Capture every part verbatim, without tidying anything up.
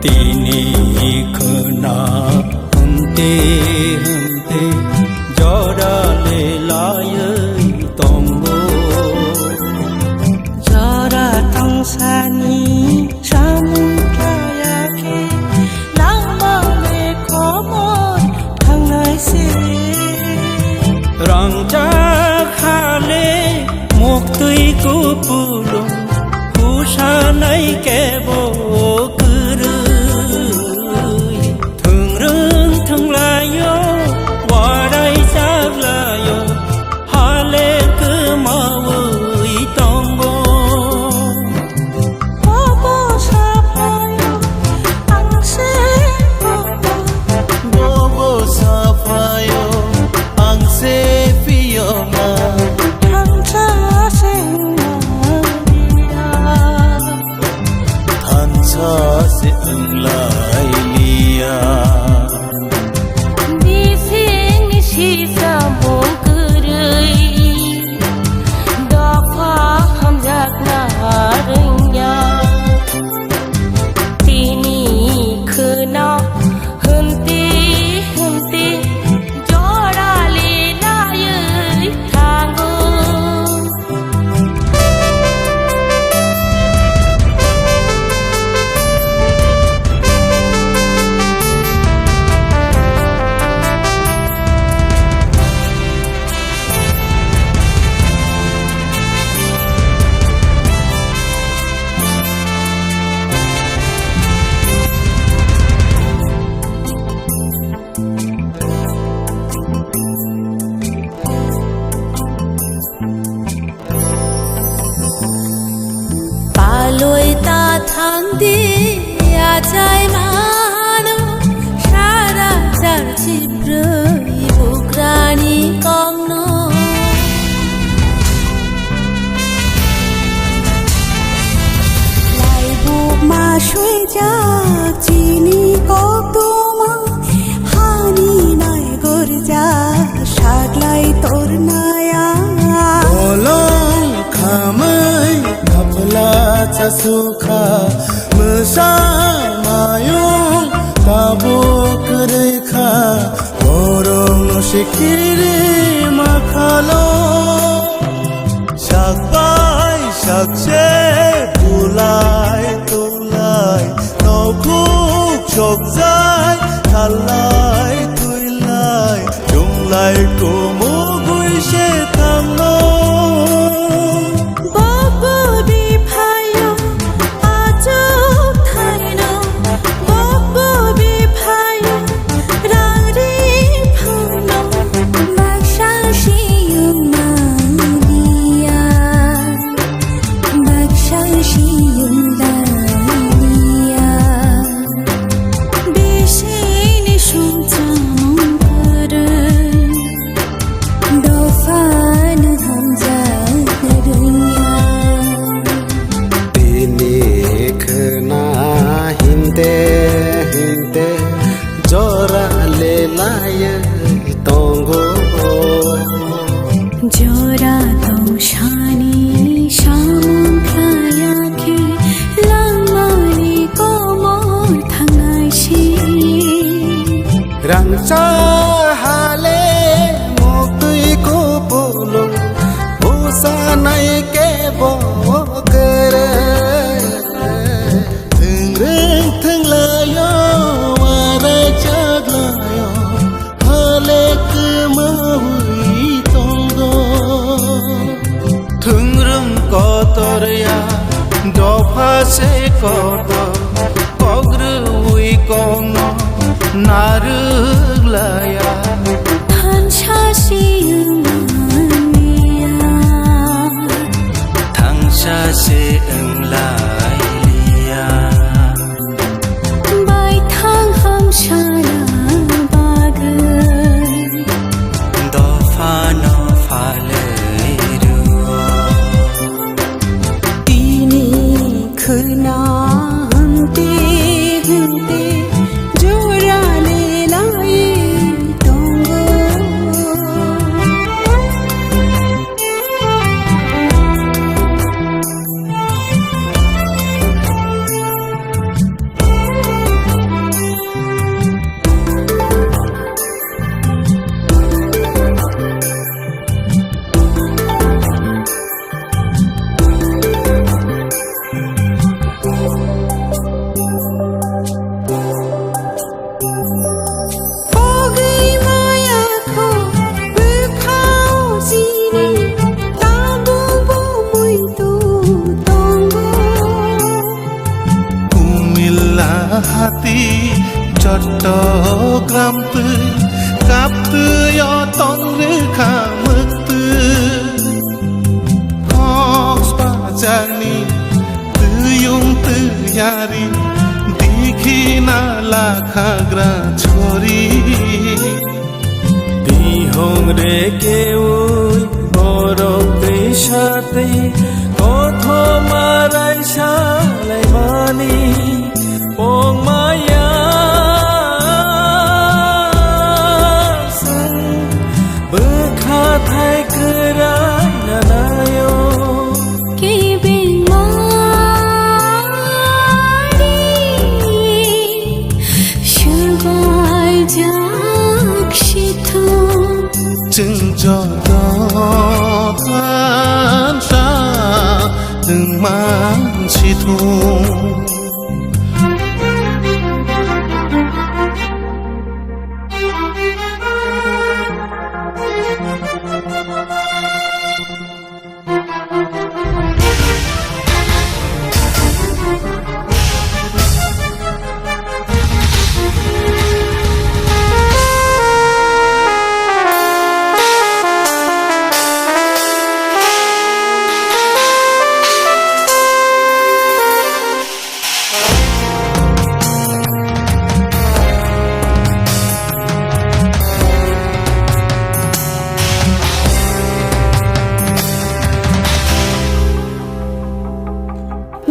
Tini khwna hwnte hwnte jora le laiwi tongo. Jora tongsani samung khlaiya khe langma le komor thangnai se. Rangchak hale muktwi kupulung, kusanai kebo kwrwi. Thwngrwng thwnglaio, warai chaglaio, hale kwmawi tongo. Bobo saphaio, ang se bobo. Bobo saphaio, ang se phiyokma. Thansa se wnglailiya. Thansa se wnglailiya. Bisingni sisa mung kwrwi, dopha hamjakna rwngya. Tini khwna hwnti hwnti jora le laiwi thango. Palwi ta thangdi achai mano, sara char chibrwi bugrani kokno. Laibuk ma swijak chini koktwma, hani nai gorja saklai tornaya. Bolong khamai kaphla chasukha, mwsa mayung tabuk kwrwikha, borokno sikiri makhalo. Sakbai sakse bulai tulai, nokhuk chokjai thalai tuilai, chunglai kumugwi se thango. Bobo biphayo achuk thaino, bobo biphayo rang ri phano, baksa siyung maliya, baksa siyung daliya. Bisini sumchang kwrwi, dophano hamjak rwngya. Tini khwna hinte hinte jora le laiwi tongo. Jora tongsani samung khlaiya khe langmani komor thangnai se. Rangchak hale muktwi kupulung, busanai kebo kwrwi. Thwngrwng thwnglaio, warai chaglaio, hale kwmawi tongo. Thwngrwng kotor ya, dopha se kotor, kok rwui kokno narwk laya. Thansa siyung manya. Yo tong rwkha mwktwi, kok bachani twiyung twiyari, dikhi na lakhagra chori. Tihong re keui borok twi satwi, kothoma raisa laimani. Pongmaya sang bwkha thai kwrai nanaio. Kibing mani swbaijak sithung. Chwng joto thansa tongman sithung.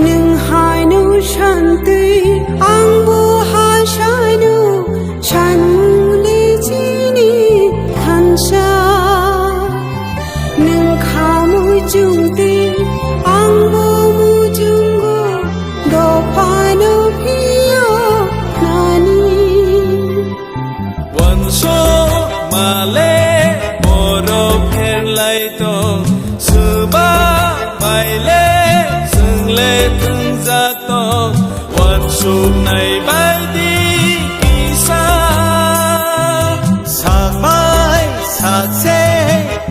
Nwng haino santwi, angbo hasaino sanmungni chini thansa. Nwng khamwi chumtwi, angbo muchungo dophano phiyo nani. Wansuk male borok pherlai tong, swbak baile chwngle thwngjak tong, wansuknai baidi kisa. Sakbai sakse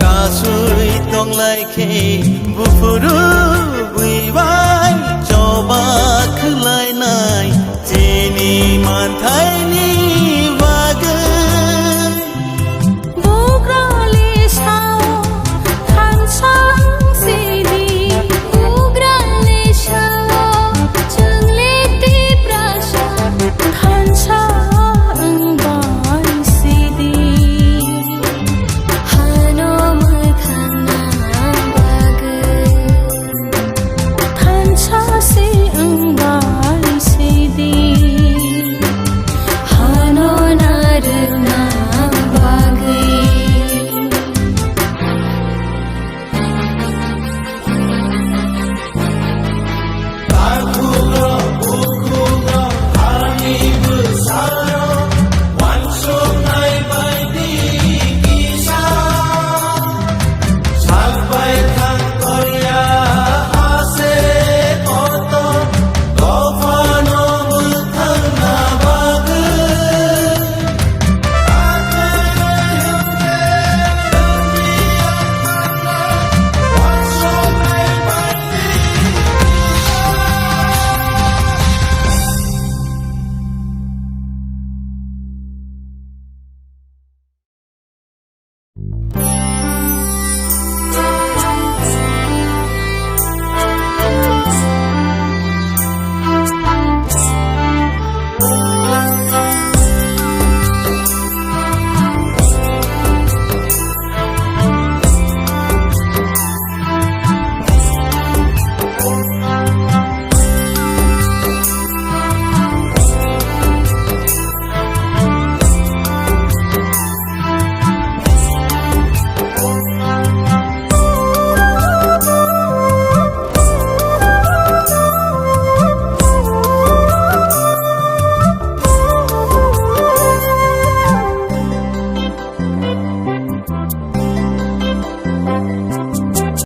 kasui tonglai khe, buphuru bui bai choba khwlainai. Chini manthaini bagwi bugrali sao thansa sidi, bugrali sao chwngle tiprasa thansa wngbai sidi. Hano mwthangna bagwi thansa se wngbai sidi, hano narwkna bagwi.